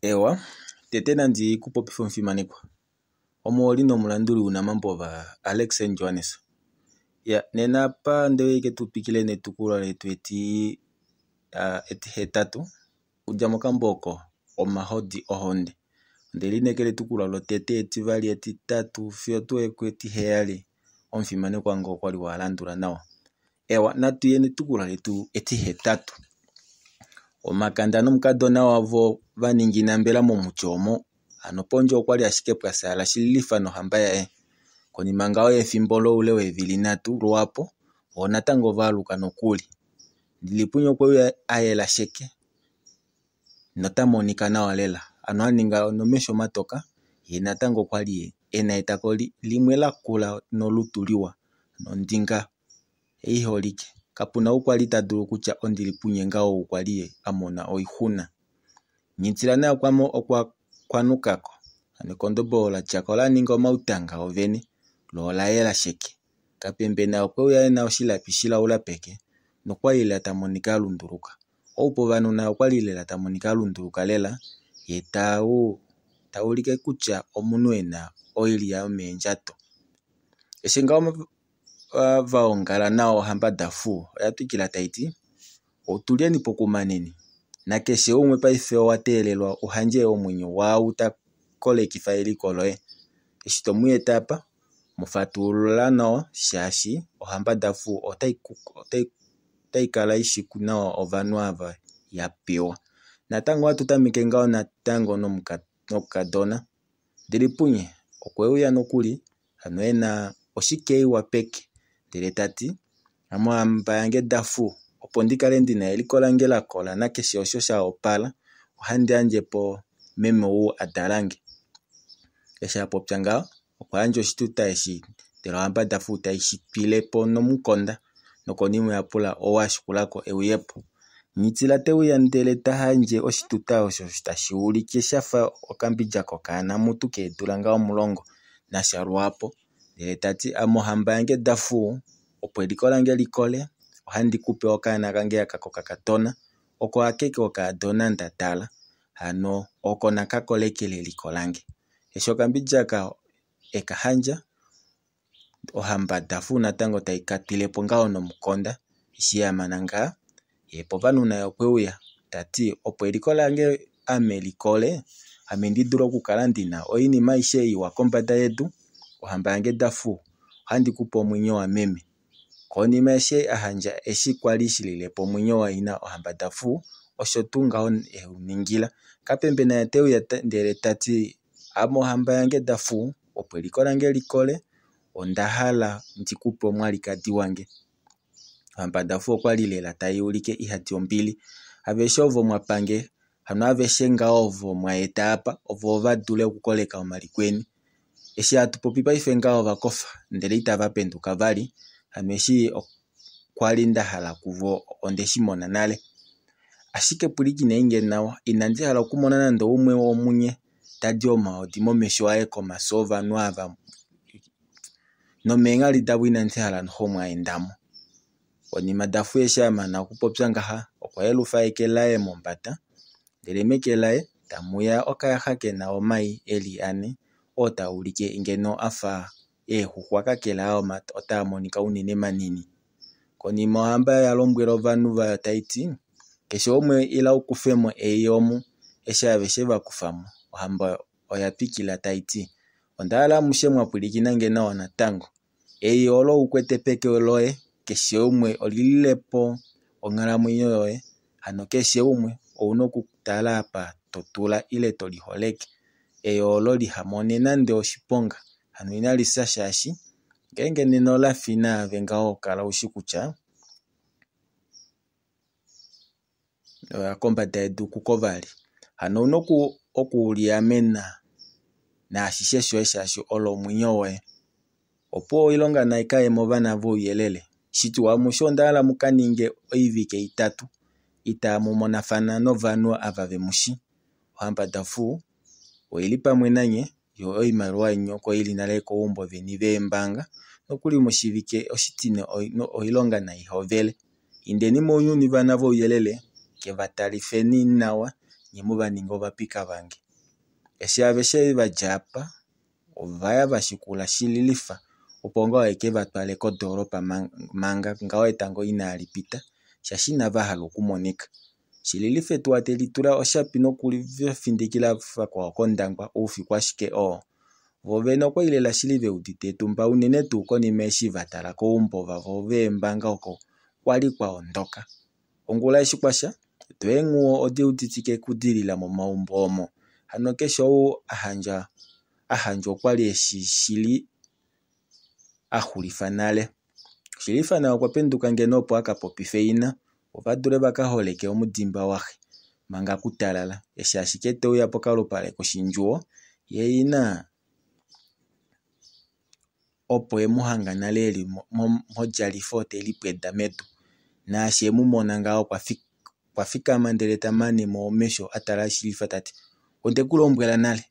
Eewa, tete nandi ku popife omufimanekwa. Omuholi nomulanduli wounamambo vaAlex and Johannes. Ya nena apa onde uya tu twikile netukulwa letu etihetatu okudja mokambo oko Omahodi Ohonde. Onde lineekela etukulwa lotete, etivali, etitatu fiyo tuu etiheyali omufimanekwa wange okwali wa landula nawa. Eewa natuye netukulwa letu etihetatu. Omakanda nomukadona wavo vaningina mbela momuti omo. Hano pondje okwali ashike pwafyaala Shililifa nohamba yaye. Konima ngaho yefimbo loule weevili nhatu lwaapo, voo natango ovaaluka nokuli. Nghilipunye okweuya ayela sheke nota monika nawa lela. Hano aninga nomesho matoka yee natango okwali ena etako limwe lakula nolutu liwa nondinga iholike. Kapuna ou kwali tadulu kutya oNdilipunye ngaa ou kwali amona oixuna. Nghitila naye okwa nukako. Hano ekondobolo latyaka ola ninga omautanga ovene loo ola yela sheke. Kapembe naye okweuya ena oshilapi shilaula peke nokwali lela tamonika alunduluka. Ou povanhu naye okwali lela tamonika alunduluka lela yee taulike kutya omunhu ena oilya yomeendjato. Eshi ngaho vaongala nawa ohamba Dafu oya twikila taiti otulyeni pokumaneni nakeshe umwe paife owa teelelwa uhandje omwenyo waau takolekifa eliko loye. Eshi tomu eta apa mufatulula nawa shaashi ohamba Dafu otai kala ishi nawa ovanhu ava yapewa. Natango ohatu tameke ngaho natango nokukadona. Ndilipunye okweuya nokuli hano ena oshikeiwa peke ndele tati ame ohamba yange Dafu opo ndikale ndina eliko lange lakola nakeshe osho sha opala ohandi yandjepo meme ou adalange. Eshi apopya ngaho okwa yandja oshituta eshi ndele ohamba Dafu tai shitwilepo nomukonda nokonima oya pula ou ashikulako euyepo. Nghitila teuya ndele tayandje oshituta osho tashi ulike shafa okambidja kokaana mutu keedula ngaho 10 nasha lwaapo ndele tati ame ohamba yange Dafu opo eliko lange likole ohandi kupe okaana kange aka kokakadona oko akeke okaadona nda dala hano oko naka kolekele eliko lange. Eshi okambidja aka ekahandja ohamba Dafu natango tai katwilepo ngaho nomukonda eshi yamana ngaha yee povanhu naye okweuya tati opo eliko lange ame likole ame ndidule okukala ndina oinima aishe iwa kombada yedu ohamba yange Dafu ohandi kupe omwenyo wameme. Konima eshi ahandja eshi kwali shililepo omwenyo waina ohamba Dafu osho tuu ngaho emuningila. Kapembe naye teuya ndele tati ame ohamba yange Dafu opo eliko lange likole onda hala ndikupe omwalikadi wange. Ohamba Dafu okwali lela tai ulike ihadi ombili. Aveshe ovo mwapange hano aveshe ngaho ovo mwaeta apa ovo va dule okukoleka omaliko eni. Eshi hatu popi paife ngaha ovakofa ndele itava penduka vali. Hano eshi kwali ndahala kuvo ondeshi mona nale. Ashike pwilikineinge nawa inandi hala okumona nande oumwe womunye tadi omahodi momesho aye komafyo ovanhu ava nomeenghali davo inandi hala noxo mwaendamo. Konima Dafu eshi amana okupopya ngaha okwa yelufa eke laye mombada ndele meke laye tamuya okayaxa kena omai eli ane oo taulike ngeno afa eexuxwa kakele aa otaa monika unene manini. Konima ohamba oya lombwela ovanhu vayo taiti keshe umwe ila ukufemo ei omu. Eshi aveshe vakufamo ohamba oya twikila taiti ondahala amushe mwapwilikinange nawa natango. Ei olo ukwete peke loye keshe umwe olililepo onghalamwenyo yoye hano keshe umwe ouna okutala apa totula ile toliholeke. Eyo olo lihamone nande oshiponga hano inalifya shaashi ngeenge nena olafi naave ngaho kala ushi kutya kombada yedu kuko vali. Hano ouna okuliamena naashishe shoye shaashi olo omwenyo woye. Opo oilonga nai kaye movana vouyelele. Shitiwa amushe onda mukaninge oivike 3 itaamu monafana novanhu ava vemushi. Ohamba Dafu oili pamwe nanye yoo oimaliwa yeni oko ili nale koumbo veni veembanga nokuli moshivike oshitine oilonga naihovele. Indeni mounyuni vana vouyelele kevatalifeni nawa. Nye mu va ninge ovapika vange. Eshi aveshe va dja apa, ova ya va shikula Shililifa opo ngaho e ke va twale kodoolopa manga ngaho etango inali pita, shaashi inava hala okumonika. Shililifa etuwa te litula oshapi nokulifindikila vakwao kOndangwa oufiku ashike oo. Vo vene okwali lela shili ve udite etumba unene tuu konima eshi va tala koumbo vavo veembanga oko kwali kwa ondoka. Ongula eshi kwasha, doo eenghuwo odi uditike okudilila momaumbo omo. Hano keshe ou a handja okwali eshi shili a xulifa nale. Shilifa naye okwa penduka ngeno opo a ka popife ina, opo va dule va ka holeke omudimba waxe manga kutalala. Eshi ashike te uya pokalupale koshindjuwo, ye ina opo e mu hanga nale e li modjalifo te lipweda medu. Naashi e mu mona ngaho okwa fikama ndele ta mane mo omesho a tala Shilifa ta ti, Onde ku lombwela nale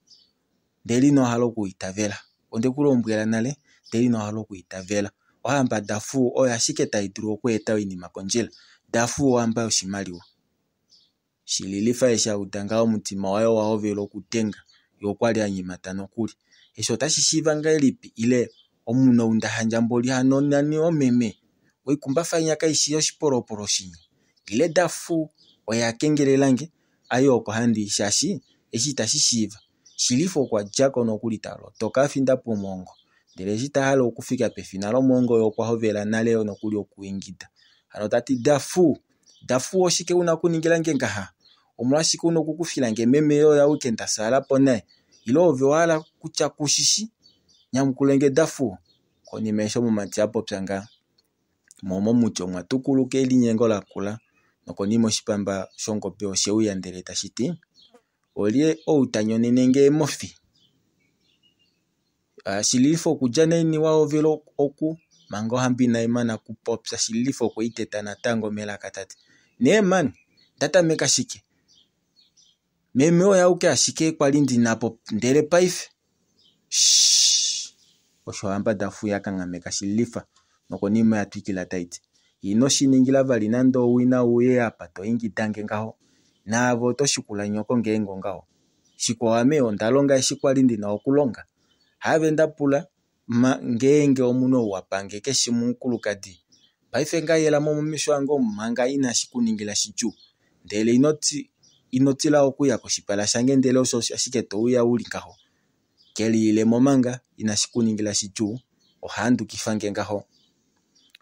ndele ino hala okwiitavela. Onde ku lombwela nale ndele ino hala okwiitavela. Ohamba Dafu oyo ashike tai dulu okweeta oinima kondjila. Dafu ohamba yoshimaliwa. Shililifa eshi a uda ngaho omutima waye owa hovela okudenga, ye okwa li a nyemata nokuli. Eshi otashi shiiva ngahelipi ile omunhu ou nda handja mboli hano nani omeme? Oikumbafa inya kai shi yoshipolopolo shinya? Ile Dafu oye a kengelela nge aye oko handi i shaashi eshi itashi shiiva. Shilifa okwa dja ko nokuli ta lotoka a finda pomwoongo, ndele eshi ta hale okufika pefina lomwoongo ye okwa hovela nale nokuli okwiingida. Hano ta ti Dafu! Dafu oshike u na okuningila nge ngaha? Omolwashike u na okukufila nge meme oye auke nda fyaala po naye? Ile ove owa hala kutya ku shi shi? Nyamukule nge Dafu! Konima eshi omumati a popya ngaha, mo momuti omwa tukuluka elinyengo lakula, nokonima oshipamba shongobe oshe uya ndele tashi ti, Olye ou ta nyonene nge eemofi? Shililifa okudja naini wa hovela oku manga ohamba inai mana kupopya, Shililifa okwe i teta natango melaka ta ti, Nee mani, nda tameka shike? Meme oye auke ashike kwali ndi na po ndele paife shh! Osho ohamba Dafu ya kanghameka Shililifa nokonima oya twikila tai ti, Ino shi ningila vali nande owina uye apa to ingida nge ngaho. Naave oto shikula nyoko ngeenge ongaho. Shikwao ame onda longa eshi kwali ndi na okulonga. Haave nda pula ngeenge omunhu ou wa pange keshi omukulukadi. Paife ngaa yela mo momesho ange omu manga inashi ku ningila shidjuu. Ndele ino tila okuya koshipala shange ndele osho ashike to uya u li ngaho. Ke liile mo manga inashi ku ningila shidjuu, oha handukifa nge ngaho.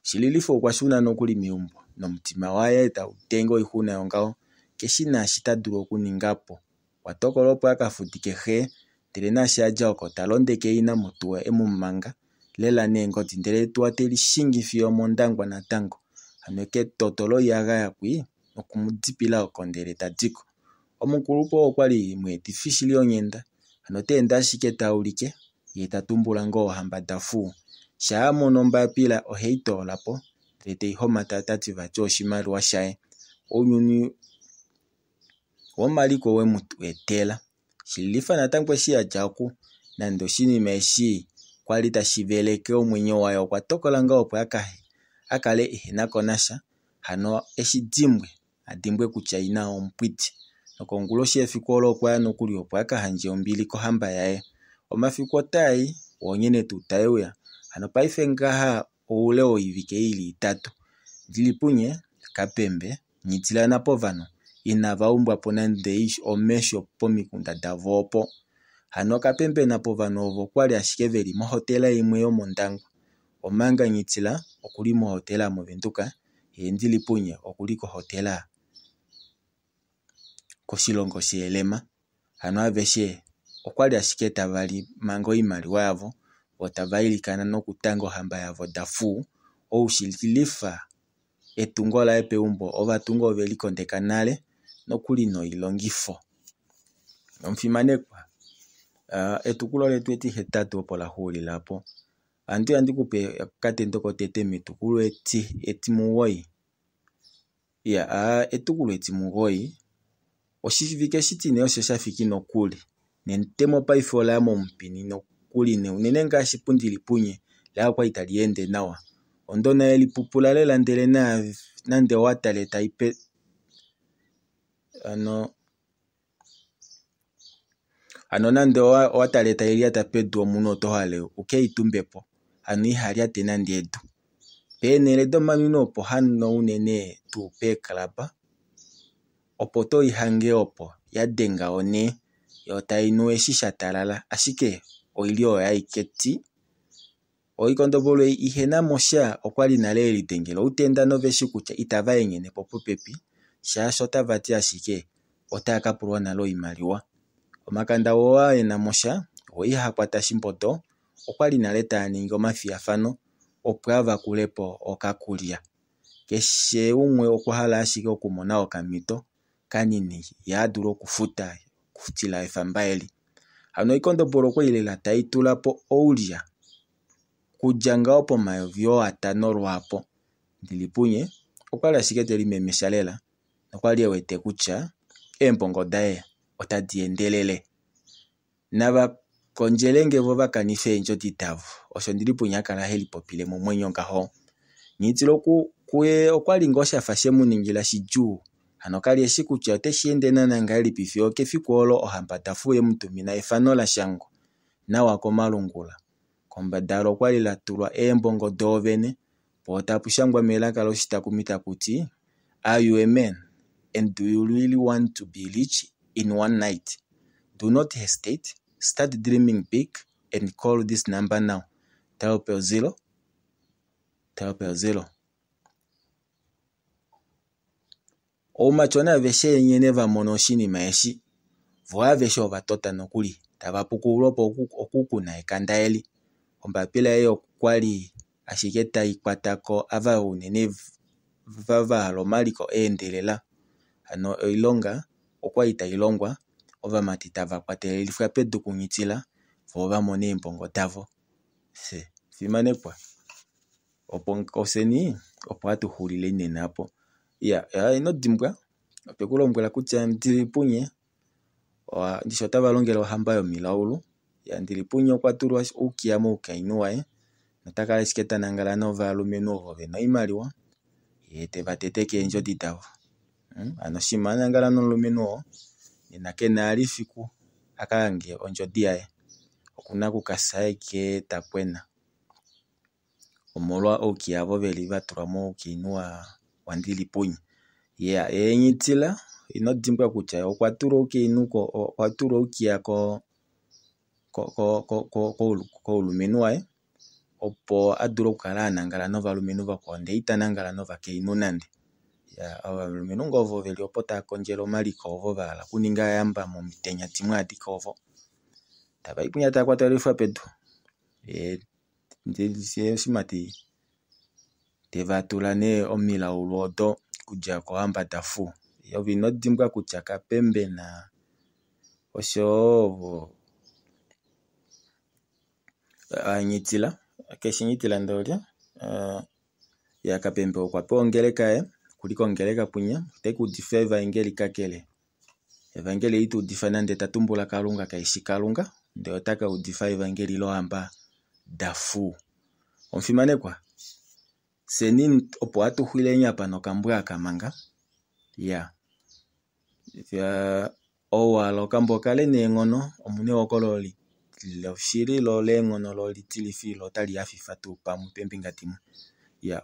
Shililifa okwa shuna nokuli meumbo nomutima waye tau denge oixuna yongaho, keshi naashi ta dulu okuninga po. Okwa tokola opo a ka fudike xe, ndele naashi a dja oko ta londeke ina motuwa e mu manga lela neengodi ndele etuwa te li shingi fiyo omOndangwa natango. Hano ketoto loiyagaya kwi noku mu dipila oko ndele ta di ko. Omukulupe oo okwa li mweetifi shili onghenda, hano ota ende ashike ta ulike ye ta tumbula ngoo ohamba Dafu. Shaa a mono ombapila ohe i toola po ndele te i homata ta ti vati oshimaliwa shaye. Ounyuni womaliko we mu etela. Shililifa natango eshi a dja oku, nande oshinima eshi kwa li tashi veleke omwenyo waye okwa tokola ngaho opo a kale ehe na ko nasha, hano eshi dimbwe, a dimbwe kutya ina omupwidi. Nokonguloshi yefiku olo okwa ya nokuli opo a ka handje ombili kohamba yaye. Omafiku otaa i, onghene tuu tae uya. Hano paife ngaha oule woivike i li itatu. Ndilipunye, Kapembe, Nghidilana povanhu inava umbwa po nande omesho pomikunda davo opo. Hano Kapembe naPovanhu ovo okwa li ashike ve li mohotela imwe yomOndangwa, omanga Nghidila oku li mohotela mOvenduka, ye Ndilipunye oku li kohotela koshilongo sheelema. Hano aveshe okwa li ashike tava li manga oimaliwa yavo, vo tava ilikana nokutanga ohamba yavo Dafu, ou shililifa etungo laye peumbo ovatungi ove likondeka nale nokuli noilongifo. Omufimanekwa, etukulwa letu etihetatu opo la xuulila po. Ohandi ya ndi ku pe okatendo kotete metukulwa etimuwoi. Ya, etukulwa etimuwoi oshivike oshitine osho sha fiki nokuli netemo paife ola ya momupini nokuli unene ngaashi puNdilipunye laye okwali tali ende nawa. Ondona ye lipupula lela ndele nande owa tale tai pe hano. Hano nande owa tale tai lyata pedu omunhu oto hale uke i tumbe po. Hano iha lyate nande edu. Peenhele domanwino opo hano unene tuu peeclub opo toi hange opo ya denga onee yoo tainu eshi sha talala ashike oili oyo aike ti. Oikondobolo ei ihena mosha okwali nale yelidengela outenda noveshi kutya itava enghenepo popepi shaashi otavati ashike otava kapulwa nale oimaliwa. Omakanda woo aa enamosha oo ihaakwata shimbondo okwali nale taaningi omafiyafano opo avakulepo okakulya. Keshe umwe okwahala ashike okumona okamito kanini yee adule okufuta okufutila efamba eli. Hano oikondobolo okwali lela taitulapo oulya okudja ngaho pomayovi oo 5000 lwaapo. Ndilipunye okwali ashike telimemesha lela nokwali ewete kutya eembongo daye otadi endelele. Nava kondjelenge vo vakanife eendjodi davo osho Ndilipunye akala helipopile momwenyo ngaho. Nghitila kuye okwali ngoo shafa shemuningila shidjuu hano kali eshi kutya oteshi ende naana ngahelipi fiyo okefiku olo ohamba Dafu yemutumina efano lashangwa nawa komalungula. Kombada yalo okwali latulwa eembongo doovene poo tapushangwa melaka loshitakumi takuti Are you a man and do you really want to be rich in one night? Do not hesitate, start dreaming big and call this number now. 000 000. Oumatyona aveshe nghene vamona oshinima eshi voo aveshe ova tota nokuli tava pukululwa opo oku kuna ekanda eli. Ombapila ei okwali ashike tai kwatako ava unene vahala omaliko eendelela. Hano oilonga okwali tailongwa ovamati tava kwatelelifwa pedu kunghitila voo vamone eembongo davo. Fimanekwa ofyeni opo hatu xulile nena aapo. Iya ino dimbwa otweku lombwela kutya Ndilipunye ndishi otava longele ohamba yomilaulu. Ndilipunye okwa tulwa oukiya moukainhu waye notakala ashike tanangala novalumenhu ovo vena oimaliwa yee teva tete keendjodi davo. Hano shima anangala nomulumenhu oo nena kena vali efiku akahange ondjodi yaye. Okuna okukafya ashike takwena omolwa oukiya ovo veli vatulwa moukainhu waNdilipunye. Yee Nghitila ino dimbwa kutya okwa tulwa oukiya koulumenhu waye opo adule okukala anangala novalumenhu vakwao ndee ita nangala novakainhu nande. Ovalumenhu ngoo ovo veli opo tava kondjele omaliko ovo vahala okuninga ovayamba momitenya dimwe adike ovo. Tavai kwinya tava kwatelelifwa pedu yee oshimati tevatula nee omilaulu odo okudja kohamba Dafu. Ove ino dimbwa kutya Kapembe oshowo Nghitila keshi Nghitila ndee olye Kapembe okwa pewa ongeleka yaye okuli kongeleka kwinya otekuudifa evaengeli kakele evaengeli eli tuudifa nande tatumbula Kalunga kaifi Kalunga ndee ota kaudifa evaengeli lohamba Dafu. Omufimanekwa fyeni opo hatu xulileni apa nokambo aka manga iya ouwahala okambo okale neenghono omuna ehokololo loshili lo oleenghono lo olitilifi lo otali hafifa tuu pamwe peembinga dimwe.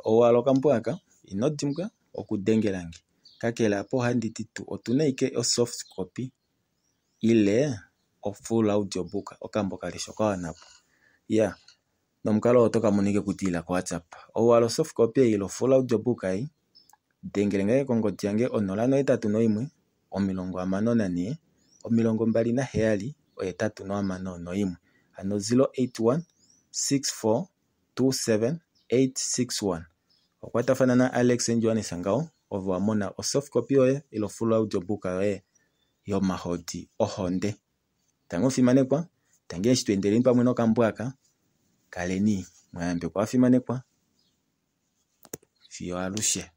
Ouwahala okambo aka ino dimbwa okudengelange kakele apa ohanditi tuu otuna ashike o soft copy ile o full audio book okambo kaleshwa kawanapo. Iya nomukalo oo otokamona ashike okudilila ko WhatsApp. Ouwahala o soft copy ile o full audio book ei dengelenge ashike kongodi yange 081 64 27 861 hano 081 64 27 861. Okwatafana na Alex Johannes ngaho ove wamona o soft copy yoye ile full audio book yoye yomahodi ohonde. Tangi omufimanekwa, tangi eshi tweendeleni pamwe nokambo aka, kaleni mwayambekwa vafimanekwa fiyo alushe.